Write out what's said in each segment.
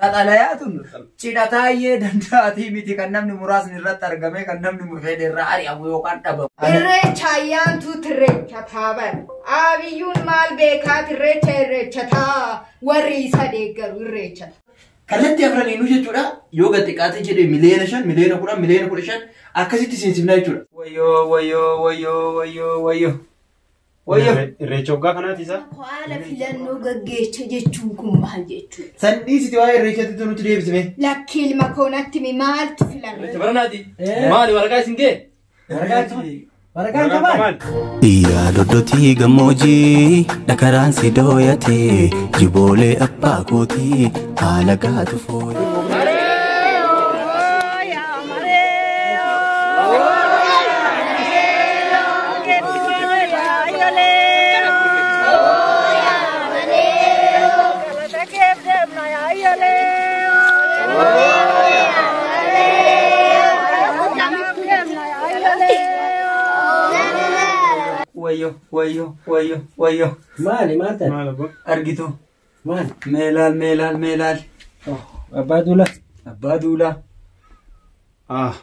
Xalayaa tun cidha taayyee danda'atii miti kan namni muraasni irratti argame kan namni fedhe irraa ari'amu yookaan dhabamu. Irreecha ayyaantuutu irreecha taaban. Abiyyuun maal beekaat irreecha irreecha taa warri isa deeggaru irreecha. Kallattii afraniinuu jechuudha yoo gad xiqqaate jedhee 5 miliyoona, 10 miliyoona, 15 miliyoona akkasitti seensifnaa jechuudha. Wayyoo wayyoo wayyoo wayyoo wayyoo. Wayyoo. Irreecha waggaa kanaati isaa? Haala filannoo gaggeessa jechuun kun maal jechuudha? San dhiisiti waa'ee irreechatti nutti deebisime. Lakki ilma koo natti himi maaltu filannoo? Irreecha baranaati. Maali waraqaa isin ga'e? Waraqaan kamaan? Iyyaa doddotii gammoojjii dhakaraan si dooyate jiboolee abbaa kootii haala gaatu fooyyee. Wayyoo wayyoo wayyoo wayyoo. Maali maal ta'e? Maal abbaa? Argitu. Maali? Meelaal meelaal meelaal. Abbaa Duulaa. Abbaa Duulaa. Ah.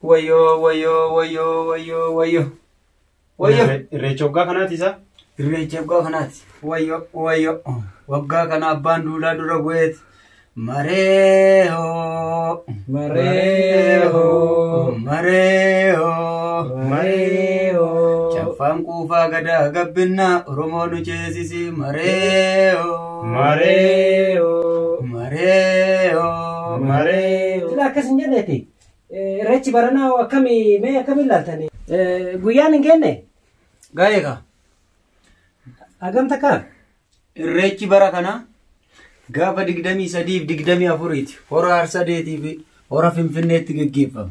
Wayyoo wayyoo wayyoo wayyoo wayyoo. Wayyoo. Irreecha waggaa kanaati isaa? Irreecha waggaa kanaati. Wayyoo wayyoo. Waggaa kana abbaan duulaa dura bu'eeti. Mareehoo. Mareehoo. Mareehoo. Mareehoo. Caffaan quufaa gadaa gabbinnaa Oromoo nu ceesisi. Mareehoo. Mareehoo. Mareehoo. Mareehoo. Sila akkas hin jenneeti. Irreechi baranaa akkamii mee akkamiin ilaaltani? Guyyaan hin genne? Gaa'eekaa. Hagam takkaaf? Irreechi bara kana gaafa 23 fi 24ti hora Harsadeetii fi hora Finfinneetti geggeeffama.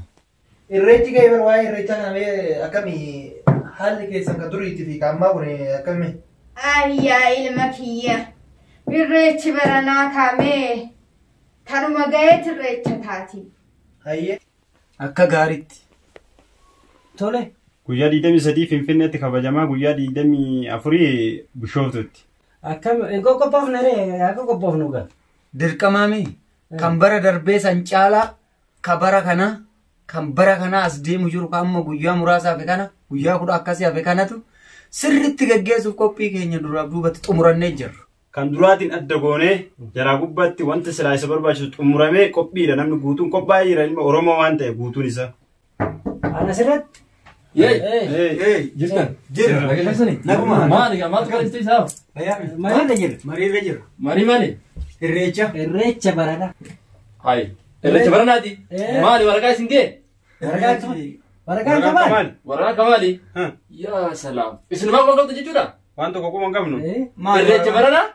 Irreechi ga'ee bara waa'ee irreechaa kana mee akkamii haalli keessan kan duriitii fi kan ammaa kun akkamii? Ayyaa ilma kiyya. Irreechi baranaa kaamee kanuma ga'eet irreecha taati. Hayyee. Akka gaariitti. Tole. Guyyaa 23 Finfinneetti kabajamaa guyyaa 24 Bishooftutti. Akkam hin qophoofne ree akka qophoofnu gaa. Dirqamaami kan bara darbee san caalaa ka bara kana kan bara kana as deemu jiru kan amma guyyaa muraasa hafe kana guyyaa 10 akkasii hafe kanatu sirriitti geggeessuuf qophii keenya duraaf duubatti xumurannee jirra. Kan duraatiin adda goonee jaraa gubbaatti wanta silaa isa barbaachisu xumuramee qophiidha. Namni guutuun qophaa'ee jira ilma Oromoo waan ta'e guutuun isaa. Ana asirratti. Yee! Jirtan? Jirra. Nageessani? Naguma. Maali gaa maaltu kalistee isaaf? Mariirra jirra. Mariirra jirra. Marii maali? Irreecha. Irreecha baranaa. Hayi. Irreecha baranaati. Maali waraqaa isin ga'e? Waraqaan kamaan? Waraqaa kamaali? Yaa salaam. Isin maal qabdu jechuudha? Waan tokko quba hin qabnu. Irreecha baranaa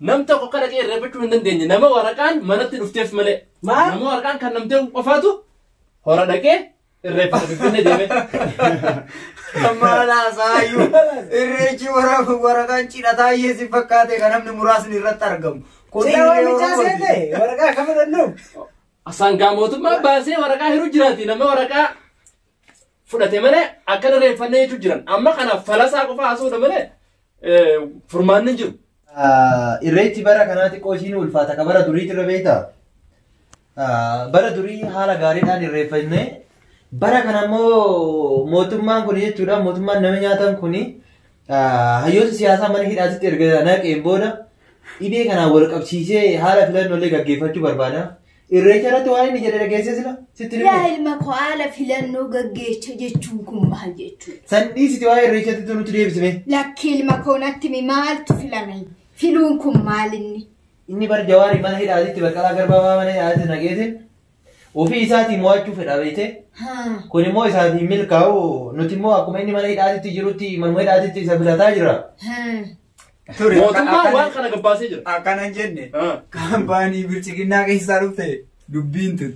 nam tokko akka dhaqee irreeffachuu hin dandeenye nama waraqaan manatti dhufteef malee. Maal? Nama waraqaan kan namtee qofaatu hora dhaqee irreeffata Finfinnee deeme. Maal haasaayyuu irreechi waraqaan cidha taayyee si fakkaate kan namni muraasni irratti argamu. Kun Sila irree waamichaa Oromooti. seete waraqaa akka fudhannu. Sangaa mootummaa baasee waraqaa hiruu jiraati nama waraqaa fudhate malee akkana irreeffannee jechuu jiran. Amma kanaaf falasaa qofa haasa'uudha malee furmaanni hin jiru. Irreechi bara kanaa xiqqoo ishiin ulfaata ka bara duriitti irra beektaa? Bara durii haala gaariidhaan irreeffannee bara kana immoo mootummaan kun jechuudha mootummaan nama nyaatan kun hayyoota siyaasaa mana hidhaatitti erga naqeen booda dhibee kanaan wal qabsiisee haala filannoolee gaggeeffachuu barbaada. Irreecha irratti waan inni jedhe dhageessee sila sitti Yaa hime. ilma koo haala filannoo gaggeessa jechuun kun maal jechuudha? San dhiisiti waa'ee irreechatti nutti deebisime. Lakki ilma koo natti himi maaltu filame? Filuun kun maal inni? Inni bara Jawaarii mana hidhaatitti Baqqalaa Garbaa mana hidhaatitti naqeete ofii isaatii mo'achuu fedha beekte. Kun immoo isaatiin milkaa'u nuti immoo akkuma inni mana hidhaatitti jirutti manuma hidhaatitti isa filataa jira. Ture. Mootummaan waan kana gabbaasee jira. Akkana hin jenne. Kaampaanii bilchiginnaa keessaa dhufte dubbiin tun.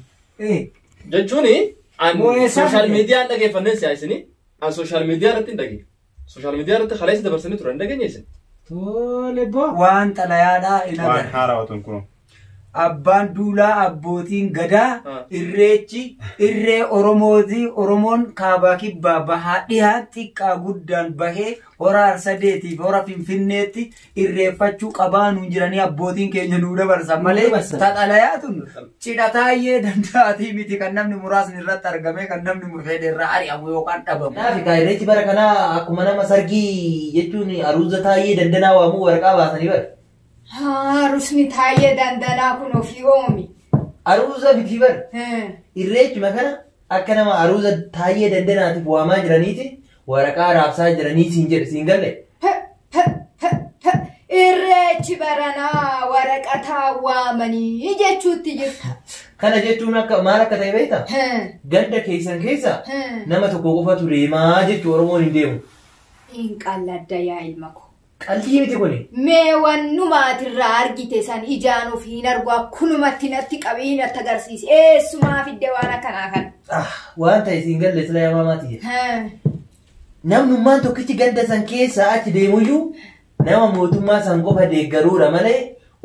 Jechuun an Moo eessaa sooshaal fide? miidiyaan dhageeffannee siyaasini an sooshaal miidiyaa irratti hin dhageenye. Sooshaal miidiyaa irratti kaleessa dabarsanii turan hin dhageenye isin. Tole boo. Waan xalayaadhaa hin Waan agarre. haarawaa tun kun. Abbaan duulaa abbootiin gadaa irreechi irree Oromooti. Oromoon kaabaa kibbaa bahaa dhihaa xiqqaa guddaan bahee hora Arsadeetiif hora Finfinneetti irreeffachuu qabaa nuun jiranii abbootiin keenya nuu dabarsan malee taxalayaa tun cidha taayyee danda'atii miti kan namni muraasni irratti argame kan namni fedhe irraa ari'amu yookaan dhabamu. Kanaaf egaa irreechi bara kanaa akkuma nama sargii jechuun aruuza taayyee dandanaa waamuu waraqaa baasanii bara. Arusni taayyee dandanaa kun ofii oomi. Aruuza miti bara. Irreechuma kana akka nama aruuza taayyee dandanaatiif waamaa jiraniiti waraqaa raabsaa jiranii siin jedhe siin galle. Irreechi baranaa waraqataa waamanii jechuutti jirta. Kana jechuun akka maal akka ta'e beektaa? Ganda keessan keessa nama tokko qofatu deemaa jechuu Oromoon hin deemu. Hin qalladda yaa ilma koo. Qalbii miti kuni. Mee wannumaatirraa argite san ijaan ofii hin argu akkunumatti natti qabii natti agarsiisi. Eessumaa fidde waan akkanaa kana. Waan ta'e siin galle sila yaa maamaati. Namnummaan tokkichi ganda san keessa achi deemuyyuu nama mootummaa san qofa deeggaruudha malee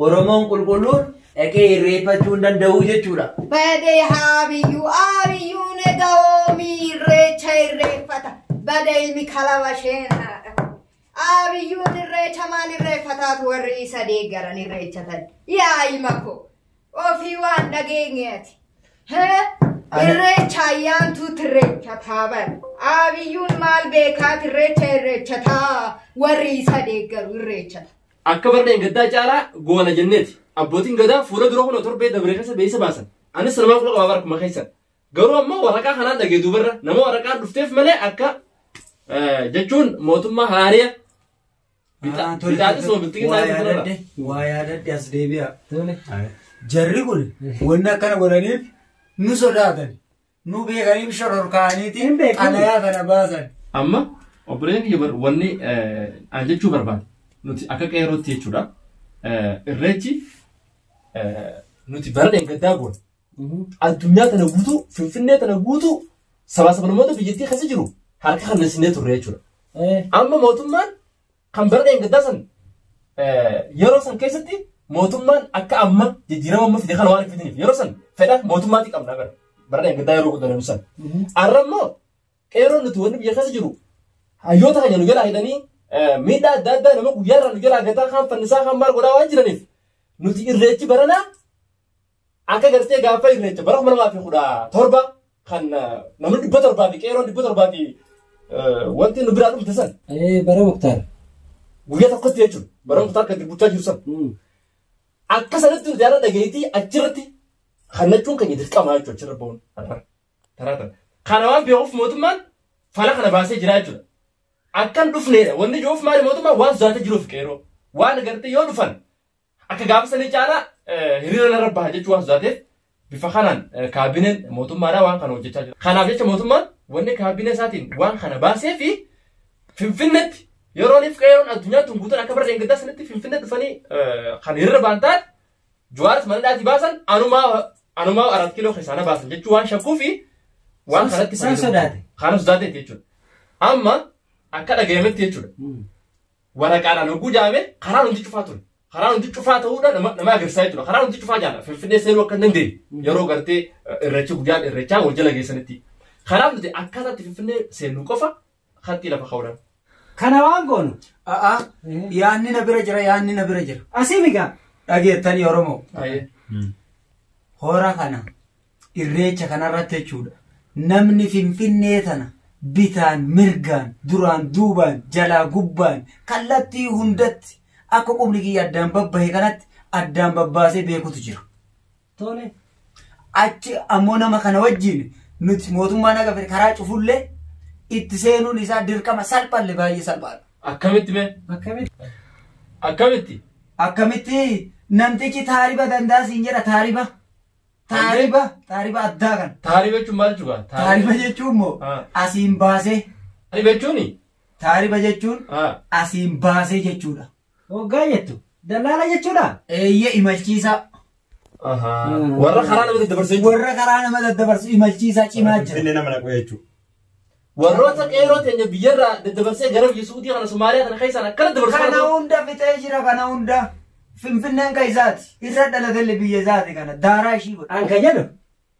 Oromoon qulqulluun dhaqee irreeffachuu hin danda'u jechuudha. Badee haabiyyuu haabiyyuun egaa oomii irreecha irreeffata. Badee ilmi kalaba sheenaadha. Abiyyuun irreecha maal irreeffataatu warri isa deeggaran irreechatan. Yaa ilma koo ofii waan dhageenyeeti. Irreecha ayyaantuutu irreechataa bara. Abiyyuun maal beekaat irreecha irreechataa warri isa deeggaru irreechata. Akka barreen gaddaa caalaa goona jenneeti. Abbootiin gadaa fuula dura kun torbee dabree keessa beeksisa baasan. Anis lamaan quba qabaa barakuma keessan. Garuu ammoo waraqaa kanaan dhagee duubarra nama waraqaan dhufteef malee akka jechuun mootummaa haariya. Waa yaadadde as deebi'a. Jarri kun wanni akkana godhaniif nu sodaatan. Nu beekaniif shororkaaniiti xalayaa kana baasan. Amma obboleeyyan kiyya wanni an jechuu barbaade nuti akka qeerrootti jechuudha. Irreechi nuti bara dheengaddaa goone. Addunyaa tana guutuu Finfinnee tana guutuu sabaa sablammoota biyyattii keessa jiru harka kan turre jechuudha. Amma mootummaan kan bara dheengaddaa san yeroo san keessatti mootummaan akka amma jijjiirama amma fide kana waan hin fidiniif yeroo san fedha mootummaatti qabna bara bara dheengaddaa yeroo guddatan san. Har'a immoo qeerroon nuti wanni biyya keessa jiru hayyoota keenya nu jalaa hidhanii miidhaa adda addaa nama guyyaa irraa nu jalaa gataa kan fannisaa kan maal godhaa waan jiraniif nuti irreechi baranaa akka gartee gaafa irreecha bara 2017 kan namni 700 fi qeerroon 700 fi wanti nu biraa dhumte san. Bara Muktaar. Guyyaa tokkotti jechuudha. Bara Muktaar kan bulchaa jiru san. Akka sanatti nuti yaada dhageetii achirratti kannachuun keenya dirqama jechuudha achirra bahuun. Taraa Kana waan beekuuf mootummaan fala kana baasee jira jechuudha. Akkan dhufneedha. Wanni jiruuf maali mootummaan waan sodaatee jiruuf qeerroo. Waan gartee yoo dhufan akka gaafa sanii caalaa hiriira narra baha jechuu waan sodaateef bifa kanaan kaabineen mootummaadhaa waan kana hojjechaa jira. Kanaaf jecha mootummaan wanni kaabinee isaatiin waan kana baasee fi Finfinneetti yerooniif qeerroon addunyaa tun guutuun akka bara dheengaddaa sanatti Finfinnee dhufanii kan hiriira ba'an taate Jawaaris mana dhaatii baasan anumaa 4 kiiloo keessaana baasan jechuu waan shakkuu fi waan kanatti sodaate. Kana sodaateeti jechuudha. Amma akka dhagayametti jechuudha. Waraqaadhaan hogguu jaame karaan hundi cufaa ture. Karaan hundi cufaa ta'uudhaan nama agarsiisaa jechuudha. Karaan hundi cufaa jaala. Finfinnee seenuu akka hin dandeenye yeroo gartee irreechi guyyaan irreechaa wal jala geessanitti. Kanaaf nuti akkaataatti Finfinnee seenuu qofa kattii lafa kaa'uudhaan. Kana waan goonu. Yaanni na bira jira yaanni na bira jira. Asii migaa. Dhageettanii Oromoo. Hora kana irreecha kanarratti jechuudha. Namni Finfinnee tana bitaan mirgaan duraan duubaan jalaa gubbaan kallattii hundatti akka qubni kiyya addaan babbahe kanatti addaan babbaasee beekutu jira. Tole. Achi ammoo nama kana wajjin nuti mootummaan akka fedhe karaa cufullee itti seenuun isaa dirqama salphallee baay'ee salphaadha. Akkamitti mee? Akkamitti? Akkamitti? Akkamitti namtichi taariba danda'a siin jedha taariba. Taariba taariba addaa kana. Taariba jechuun maal jechuudha? Taariba jechuun immoo asiin baasee. Taariba jechuuni? Taariba jechuun asiin baasee jechuudha. Hoggaa jettu dallaala jechuudha. Eeyyee imalchiisaa. Warra karaa nama daddabarsu jechuudha. Warra karaa nama daddabarsu imalchiisaa cimaa jira. Finfinnee nama naqu jechuudha. Warroota qeerroo teenya biyyarraa daddabarsee gara biyya Suudii kana Somaaliyaa kana keessaan akkana dabarsu. Kana hunda fixee jira kana hunda. Finfinneen kan isaati. Irra dhalatelle biyya isaati kana. Daaraa ishii godha. An kan jedhu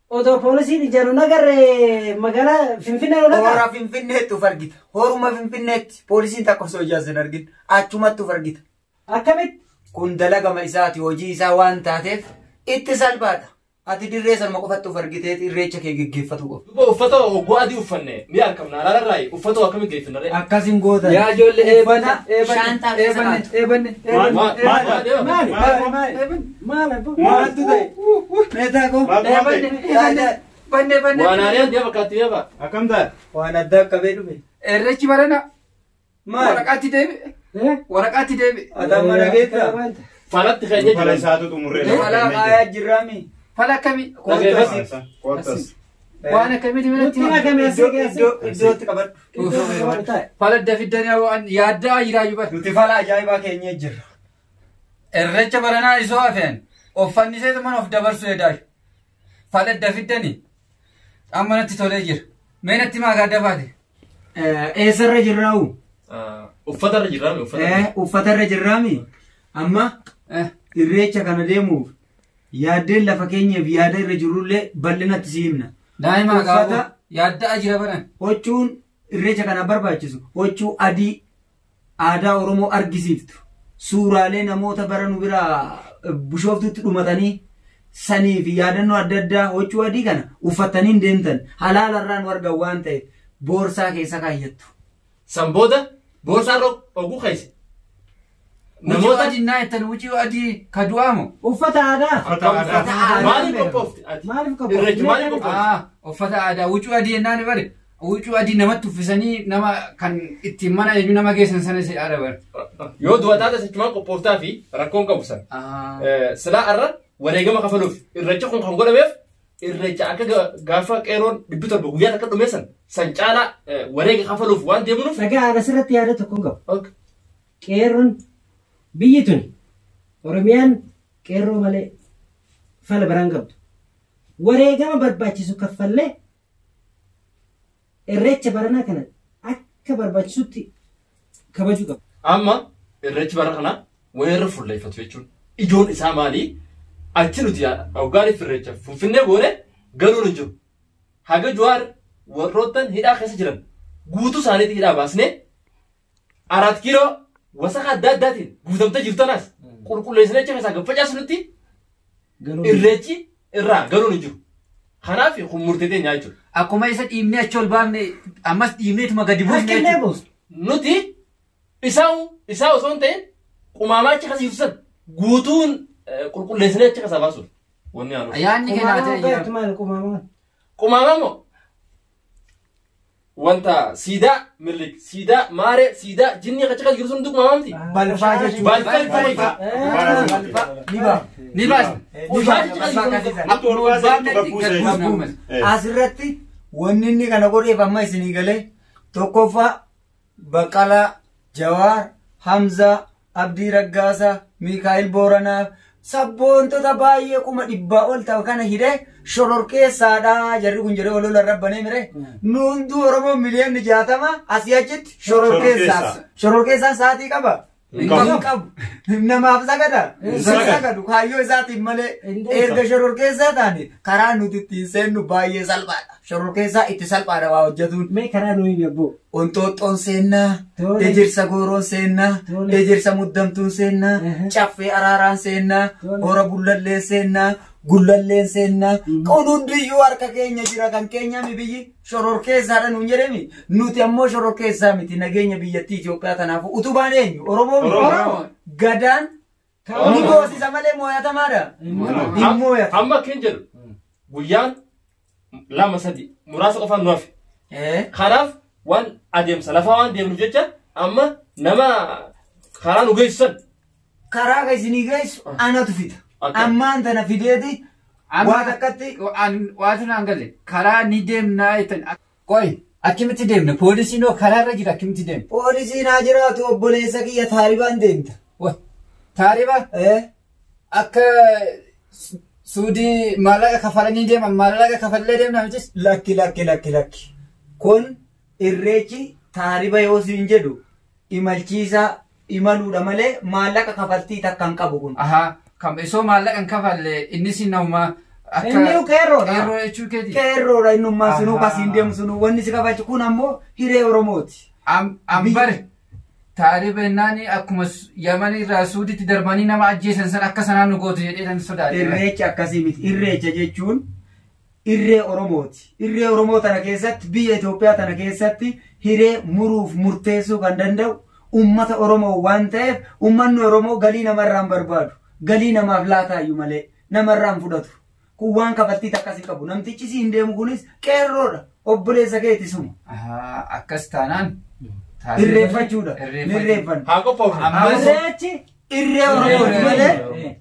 otoo poolisiin ijaan hin agarre magaalaa Finfinnee nu dhaqa. Hora Finfinneetti uf argita. Horuma Finfinneetti poolisiin takka osoo ijaan sin argin achumatti uf argita. Akkamitti? Kun dalagama isaati hojii isaa waan taateef itti salphaadha. Ati dirree sanuma qofatti uf argiteeti irreecha kee geggeeffatu qofa. Duuba uffata oggoo adii uffanne ni argamna alaalarraayi uffata akkamitti geeffanna ree? Akkas hin gootan. Yaa ijoollee Uffata eebanne shaantaa keessa eebanne kaa'atu. eebanne Maal maal Maali? maal Maal abboo? Maaltu ta'e? Meetaa koo? Maaltu eebanne ta'e? banne banne Waan aariyaan deema fakkaatti deema. Akkam ta'e? Waan addaa qabee dhufe. Irreechi barana Maal? waraqaatti deebi'e waraqaatti deebi'e Ati amma dhageettaa? Falatti keenya Fala jira. isaatu xumurree. Falaa qaayaa jirraami. Fala akkamii Dhageeffadhu. Koottas. waan akkamiiti Nutti minatti makame asii keessa. Iddootti qabadhu. Fala dafiddanii waan yaaddaa jiraayyuu bara. Nuti fala ajaa'ibaa keenya jirra. Irreecha baranaa isoo hafeen uffanniseetu mana of dabarsu edaayu. Fala dafiddanii amma natti tolee jira. Mee natti maagaa dafaate. Eessarra jirraa'u? Uffatarra jirraami uffata. Uffatarra jirraami. Amma irreecha kana deemuuf yaaddeen lafa keenyaaf yaada irra jirrullee bal'inatti si himna. Daa'ima Uffata- gaafuu yaaddaa jira baran. Huccuun irreecha kana barbaachisu huccuu adii aadaa Oromoo argisiiftu suuraalee namoota bara nu biraa bishooftutti dhumatanii sanii fi yaadannoo adda addaa huccuu adii kana uffatanii hin deemtan halaalarraa nu argan waan ta'eef boorsaa keessa kaayyattu. San booda boorsaarra oguu keessa. Wucii Namoota adii naa jettan wucii adii ka du'aamu. Uffata aadaa. Uffata aadaa. maaliif qophoofte ati? Maaliif qophoofte? Irreechi maaliif qophoofte? Uffata aadaa wucii adii jennaan bare wucii adii namatti uffisanii nama kan ittiin mana eenyu nama geessan sana si aada bare. Yoo du'a taate sichumaan qophooftaa fi rakkoon qabu san. Silaa irra wareegama kafaluuf irreecha kun kan godhameef irreecha akka gaafa qeeroon 700 guyyaa takka dhume san san caalaa wareega kafaluuf waan deemnuuf. Dhagaa asirratti yaada tokko hin qabu. Qeerroon biyyi tuni Oromiyaan qeerroo malee fala biraan qabdu. Wareegama barbaachisu kaffallee irreecha baranaa kana akka barbaachisutti kabajuu qabu. Amma irreechi bara kana weerra fuulleeffatu jechuun ijoon isaa maali? Achi nuti hoggaaniif irreecha Finfinnee goone galuun hin jiru. Haga Jawaar warroottan hidhaa keessa jiran guutuu isaaniitti hidhaa baasnee 4 kiiloo wasaqa adda addaatiin guutamtee jirtu tanaas qulqulleessinee achi keessaa gad facaasnutti irreechi irraa galuun hin jiru. Kanaaf kun murtee teenya jechuudha. Akkuma isa dhiibnee achi ol baafne ammas dhiibneetuma gadi buufne Harkillee jechuudha. buusu. Nuti isaa osoo hin ta'in qumaamaa achi keessa jirtu san guutuun qulqulleessinee achi keessaa baasuuf. Wanni haaroo. Yaadni keenyaa ta'e jira. Qumaama qumaama. Qumaamaa moo wanta siidaa Minilik siidaa maaree siidaa jinni achi keessa jiru sun hundi qumaamaa miti. Balfaa jechuudha. Balfa Balfa. Ni ba'a. Ni baasna. Qoshaashi achi keessa jiru. Akka ol baasee gabbuuse. Asirratti wanni inni kana godheef amma isinii galee tokkoffaa Baqqalaa, Jawaar, Hamzaa, Abdii Raggaasaa, Miikaa'el Booranaa sabboontota baay'ee 100,000 ol ta'u kana hidhee shororkeessaadha jarri kun jedhee olola rabbanee mire nuunduu Oromoo 60 miliyoona asii achitti shororkeessaas. Shororkeessaan sa'aatii qaba. Hin qabu. Hin qabu. Namaaf sagada. Hin sagadu. Sagadu kaayyoo isaatiin malee erga shororkeessaa taane karaa nuti ittiin seennu baay'ee salphaadha. Shororkeessaa itti salphaadha waa hojjetuun. Mee karaa nuyi gabboo. Onxooxxoon seennaa, Tole. ejersa gooroon seennaa, Tole. ejersa muddamtuun seennaa, caffee araaraan seennaa, Tole. hora bullalleen seennaa, gullalleen seennaa. Kun hundiyyuu harka keenya jira kan keenya mi biyyi shororkeessaadha nuun jedhemi. Nuti ammoo shororkeessaa miti nageenya biyyattii Itoophiyaa kanaafuu utubaan eenyu? Oromoo miti. Oromoo. Gadaan ni goosisa malee moo'atamaadha. Hin moo'atu. Amma akkin jedhu guyyaan 2 3 muraasa qofaan nu hafe. Kanaaf waan adeemsa lafaa waan deemnuuf jecha amma nama karaa nu geessu san Karaa kan isinii geessu anatu fida. Akka. Ammaan tana fideeti waa takkatti Waatu naan galle karaa ni deemnaa jettan. Qoy akkamitti deemna? Poolisiin hoo karaarra jira akkamitti deemna? Poolisiin haa jiraatu obboleessa kiyya taaribaan deemta. Taariba akka suudii maallaqa kafalanii deeman maallaqa kafallee deemna mitis. Lakki lakki lakki lakki. Kun irreechi taariba yoo siin jedhu imalchiisaa imaluudha malee maallaqa kafaltii takka hin qabu kun. Ahaa kan isoo maallaqa hin kafalle innis nama akka Inni qeerroodha. Qeerroo jechuu keeti. Qeerroodha innummaan sunuu Ahaa. kasiin deemu sunuu wanni si kafachi kun ammoo hiree Oromooti. Am bare taariba jennaani akkuma Yaman irraa Suuditti darbanii nama ajjeesan san akka sanaan nu gootu jedhee tan sodaadhe. Irreecha akkasii miti. Irreecha jechuun irree Oromooti. Irree Oromoo tana keessatti biyya Itoophiyaa tana keessatti hiree muruuf murteessuu kan danda'u uummata Oromoo waan ta'eef uummanni Oromoo galii namarraa hin barbaadu. Galii namaaf laataayyuu malee namarraa hin fudhatu. Kun waan kafaltii akkasii qabu. Namtichi siin deemu kunis qeerroodha. Obboleessa keeti suma. Ahaa akkas taanaan. Irreeffachuudha. Ni irreeffanna. Haa qophoofnu. Ammas Irreechi irree Oromooti malee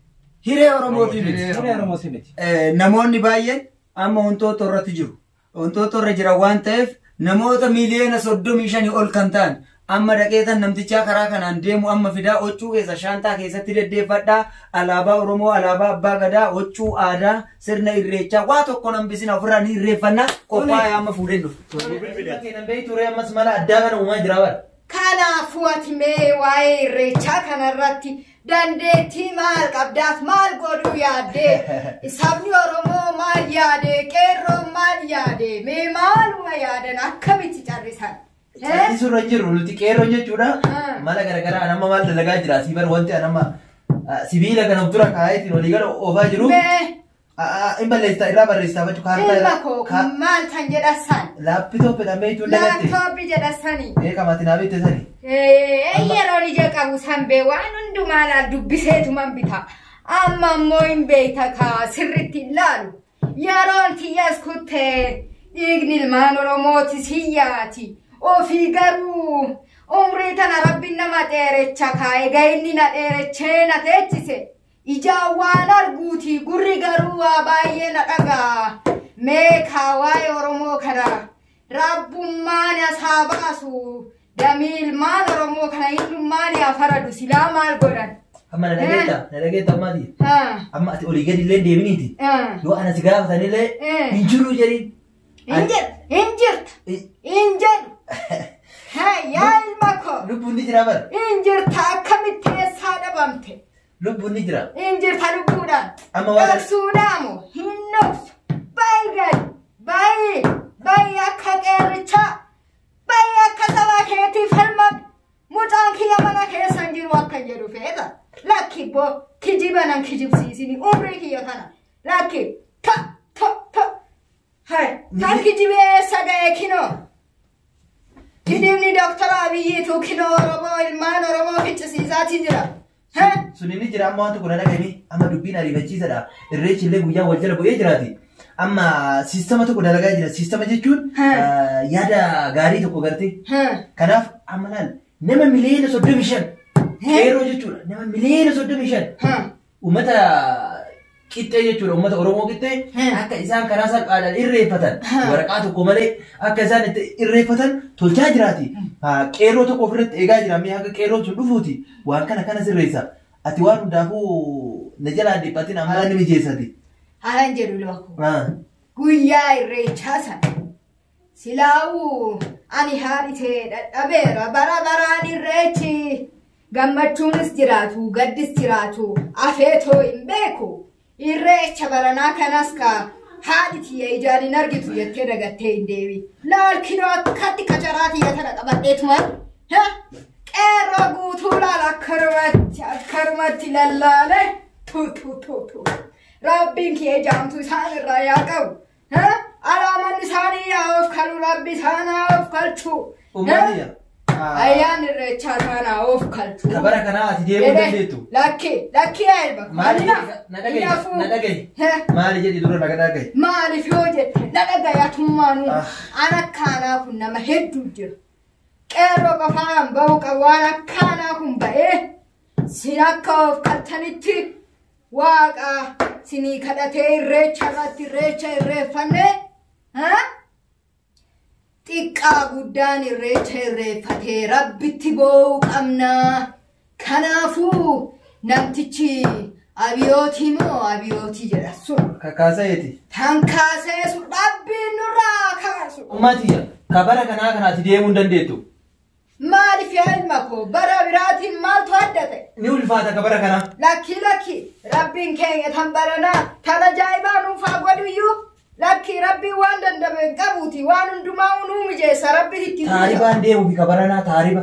hiree Oromooti miti. Hiree Oromooti miti. Namoonni baay'een amma wantoota irratti jiru. Wantoota irra jiran waan ta'eef namoota miiliyoona 35 ol kan ta'an amma dhaqeetan namtichaa karaa kanaan deemu amma fidaa huccuu keessa shaantaa keessatti deddeeffadhaa alaabaa Oromoo alaabaa Abbaa Gadaa huccuu aadaa sirna irreechaa waa tokko nambisina ofirraa ni irreeffannaa qophaa'ee amma fuudheen dhufu. Kenan beektu turee ammas mala addaa kana uumaa jira bara. Kanaafuu ati mee waa'ee irreechaa kanarratti dandeettii maal qabdaaf maal godhuu yaaddee sabni Oromoo maal yaade qeerroon maal yaade mee maaluma yaadan akkamitti carrisan? Callisuu irra jiru nuti qeerroo jechuudha. Ah. Mala garaagaraa an amma maal dalagaa jira asii bar wanti an amma sibiila kana of dura kaa'eetiin olii gara oofaa jiru. Mee Hin balleessaa irraa barreessaa jechuudha kaartaa ilma koo kun maal tan jedhasan? Laapitooppiidhaan beektuu dagatte. Laaptooppi jedhasani. Beekamaati naa beekte sani. Yeroon ija qabu san bee waan hundumaa laal dubbiseetuman bita. Amma ammoo hin beekta kaa sirritti hin laalu. Yeroon tiyyas kuttee dhiigni ilmaan Oromooti siyyaati. Ofii garuu umrii tana rabbiin nama dheerecha kaa egaa inni na dheerechee na teechise. Ijaan waan arguuti gurri garuu waa baay'ee na dhagaa. Mee kaa waa'ee Oromoo kana rabbummaan as haa baasu. Damii ilmaan Oromoo kana hinnummaan yaa faradu silaa maal godhan? Amma na dhageetta na dhageetta ammaati. Haa. Amma ati olii gadi illee deeminiiti. Haa. Yoo ana si gaafatanillee Eh. hin jiru jedhiin. Hin jir hin jirta hin jedhu. Haa yaa ilma koo Lubbuun ni jira bara. hin jirta akkamitti eessaa dhabamte? Lubbuun ni jira. Hin jirta lubbuudhaan. Amma waan- Dhoksuudhaamoo hin dhoksu. Bayi gadi bayi bayi akka qeerrichaa bayi akka saba keetii falmadhu. Mucaan kiyya mana keessa hin jiru akka jedhu feeta. Lakki boo kijiba nan kijibsiisini umrii kiyya kana. Lakki ta ta ta. Hai kan kijibee eessa ga'e kinoo? Kijibni Dooktar Abiyyiitu kinoo Oromoo ilmaan Oromoo ficcisiisaatii jira. Hee? Sun inni jira amma wanti kun dhagahame amma dubbiin ariifachiisadha. Irreechi illee guyyaa wal jala bu'ee jiraati. Amma siistama tokko dalagaa jira. Siistama jechuun yaada gaarii tokko gartee. Haa. Kanaaf amma laal nama miliyoona 35 qeerroo jechuudha. Nama miliyoona 35 Haa. uummata qixxee jechuudha. Uummata Oromoo qixxee akka isaan karaa salphaadhaan irreeffatan waraqaa tokko malee akka isaan itti irreeffatan tolchaa jiraati. Qeerroo tokko ofirratti eegaa jira. Mee haga qeerroon sun dhufuuti waan kana kana sirreessa. Ati waan hundaafuu na jalaan dhiphatin amma ni mijeessati. Halan jedhu ilma koo. Guyyaa irreechaa sana silaa'uu ani haadhitee dadhabeera bara baraan irreechi gammachuunis jiraatu gaddis jiraatu afeetoo hin beeku irreecha baranaa kanas ka haadhi tiyya ijaan hin argitu jettee dagattee hin deebi laal kinoo akkatti qacaraa tiyya tana qabadheetuman qeerroo guutuu laal akkanumatti akkanumatti lallaale tu tu tu tu Rabbiin kiyya jaamtu isaan irraa yaa qabu. Alaamanni isaanii yaa of kalu rabbi isaan haa of kalchu. Uummanni Ayyaan irreechaa isaan haa of kalchu. Ka bara kanaa ati deemuu dandeettu. Lakki lakki yaa ilma. Maali na dhagahi na dhagahi. Maali jedhi dura na dhagahi. Maaliif yoo jette na dhagayatummaanuu an akkaanaa kun nama hedduu jira. Qeerroo qofaan bahu qabu waan akkaanaa kun ba'ee sin akka of kaltanitti waaqa sinii kadhatee irreecha irratti irreecha irreeffannee xiqqaa guddaan irreecha irreeffatee rabbitti boo'uu qabna. Kanaafuu namtichi abiyootii moo abiyootii jedha sun. Kakaaseeti. Tan kaasee sun rabbiin nurraa kaasu. Ummatiya ka bara kanaa kana ati deemuu hin dandeettu. Maaliif yaa ilma koo bara biraatiin maaltu adda ta'e? Ni ulfaata ka bara kanaa. Lakki lakki rabbiin keenya tan baranaa tan ajaa'ibaa nuufaa godhuyyuu lakki rabbiin waan dandame hin qabuuti waan hundumaa nuu mijeessa rabbi itti buusa. Taaribaan deemuufi ka baranaa taariba.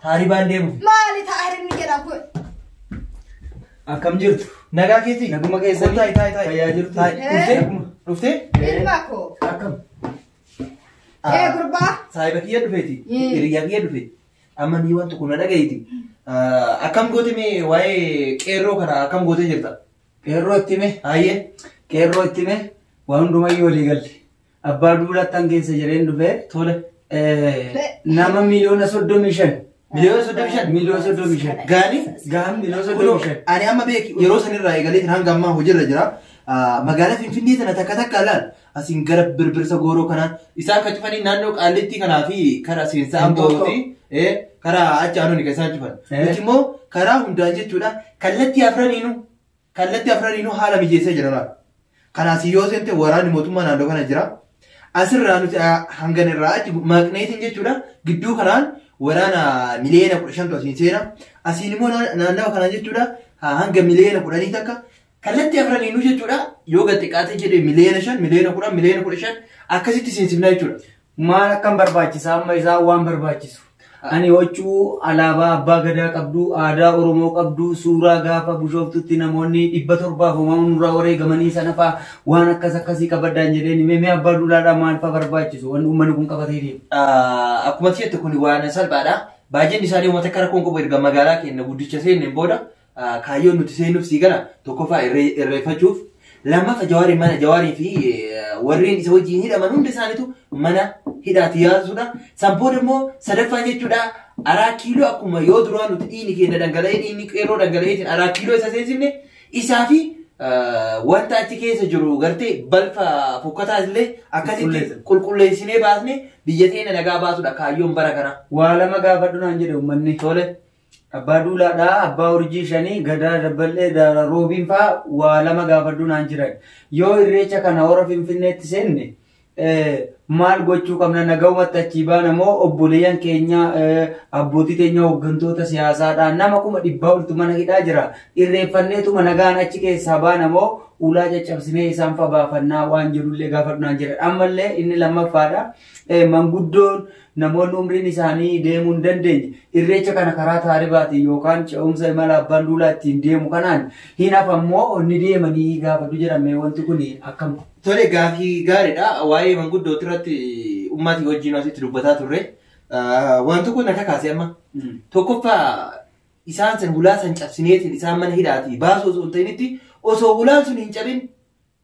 Taaribaan deemuufi. Maali taaribni jedha kun? Akkam jirtu? Nagaa keetii? Naguma keessanii? Taayi taayi taayi. Fayyaa jirtu? Taayi. Dhuftee? Dhuftee? Ilma koo. Akkam? Ee gurbaa. Saayiba kiyya dhufeeti. Hiriyyaa kiyya dhufe. Amma ni waan tokko na dhagayeeti. Akkam goote mee waa'ee qeerroo kana akkam gootee jirta? Qeerroo itti hime? Hayyee. Qeerroo itti hime waan hundumayyuu walii galle. Abbaa duulaatti han keessa jedheen dhufee. Tole. Nama 35 miliyoona. 35 miliyoona? 35 miliyoona. Gaanii? Gahan 35 miliyoona. Ani amma beeki yeroo sanirraa eegaleetiin hanga ammaa hojiirra jira. Magaalaa Finfinnee tana takka takka ilaal. Asiin gara birbirsa gooroo kanaan isaan kan cufanii naannoo Qaallittii kanaa fi karaa seensaa Ambooti karaa achi aanuun kan isaan cufan. Nuti immoo karaa hundaan jechuudha kallattii afraniinuu haala mijeessee jira laal. Kanaas yoo seente waraanni mootummaa naannoo kana jira. Asirraa nuti hangan irraa achi maaqneetiin jechuudha gidduu kanaan waraana 15 miliyoonatu asiin seena. Asiin immoo naannawa kanaan jechuudha hanga 10 miliyoona takka kallattii afraniinuu jechuudha yoo gad xiqqaate jedhee 5 miliyoona, 10 miliyoona, 15 miliyoona akkasitti seensifnaa jechuudha. Maal akkam barbaachisa amma isaan waan barbaachisu. Ani huccuu alaabaa abbaa gadaa qabdu, aadaa Oromoo qabdu, suuraa gaafa Bishooftutti namoonni 700 uumamuun nurraa wareegamanii sana fa'aa waan akkas akkasii qabadhaan jedheen himee mee abbaa duulaadhaan maal fa'aa barbaachisu wanni uummanni kun qabatee deemu. Akkuma jettu kun waan salphaadha. Baay'een isaanii uummata akka rakkoon qabu erga magaalaa keenya guddicha seenneen booda kaayyoon nuti seenuuf sii gala tokkoffaa irreeffachuuf lammaffaa Jawaarii mana Jawaarii fi warreen isa wajjin hidhaman hundi isaaniitu mana hidhaati yaasudha. San booda immoo sadaffaa jechuudha araa kiiloo akkuma yoo duraan nuti dhiigni keenya dhangala'ee dhiigni qeerroo dhangala'eetiin araa kiiloo isa seensifne isaa fi wanta achi keessa jiru gartee balfa fokkataa illee akkasitti qulqulleessinee baasne biyya teenya nagaa baasudha kaayyoon bara kana. Waa lama gaafadhu naan jedhe uummanni. Tole. Abbaa duulaadhaa, abbaa urjii shanii, gadaa dabballee, roobiin fa'aa waa lama gaafadhu naan jiran. Yoo irreecha kana hora Finfinneetti seenne maal gochuu qabna nagahumatti achii baana moo obboleeyyan keenya abbootii teenya hooggantoota siyaasaadhaan nama 100,000 oltu mana hidhaa jira. Irreeffanneetuma nagaan achi keessaa baana moo ulaa caccabsinee isaan fa baafannaa waan jedhullee gaafadhu naan jedhan. Ammallee inni lammaffaadha. Manguddoon namoonni umriin isaanii deemuu hin dandeenye irreecha kana karaa taaribaatiin yookaan ce'umsa imala abbaan duulaa ittiin deemu kanaan hin hafammoo ni deemanii gaafatu jedhame wanti kun akkam. Tole gaafii gaariidha. Waa'ee manguddooti irratti ummati wajjin asitti dubbataa turre. Waan tokko na kakaase amma. Tokkoffaa isaan san hulaa san cabsineetiin isaan mana hidhaatii baasuu osoo hin ta'initti osoo hulaan sun hin cabin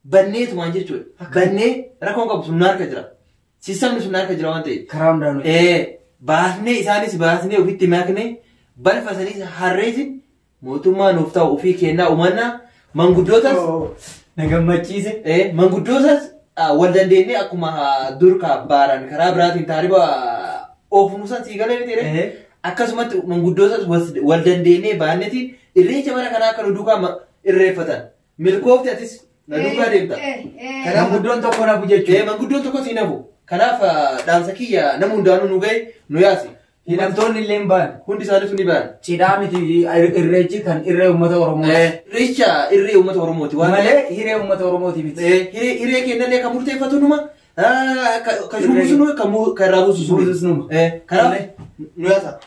banneetumaan jechuudha. Bannee rakkoon qabu sun harka jira. Sistamni sun harka jira waan ta'eef. Karaa hundaan. Baasnee isaanis baasnee ofitti maknee balfa sanis harreetiin mootummaa nuuf ta'u ofii kennaa uumannaa manguddootas. Na gammachiise. Manguddootas wal dandeenyee akkuma dur baaran karaa biraatiin taariba oofnu san sii galee miti akkasumatti manguddootas wal dandeenyee baannetiin irreecha bara kanaa akka nu duukaa irreeffatan. Milkoofti atis na duukaa deemta. Kanaaf manguddoon tokko nafu jechuudha. Manguddoon tokko si nafu. Kanaaf dhaamsa kiyya nama hundaanuu nu gahe nu yaasi. Hidhamtoonni illee hin ba'an. Hundi isaaniitu ni ba'an. Cidhaa miti irreechi kan irree uummata Oromooti. Irreecha irree uummata Oromooti. Malee hiree uummata Oromooti miti. Hiree kennallee kan murteeffatu numa. Kan shuubisu numa kan irraa buusu numa. Kanaaf nu yaasa.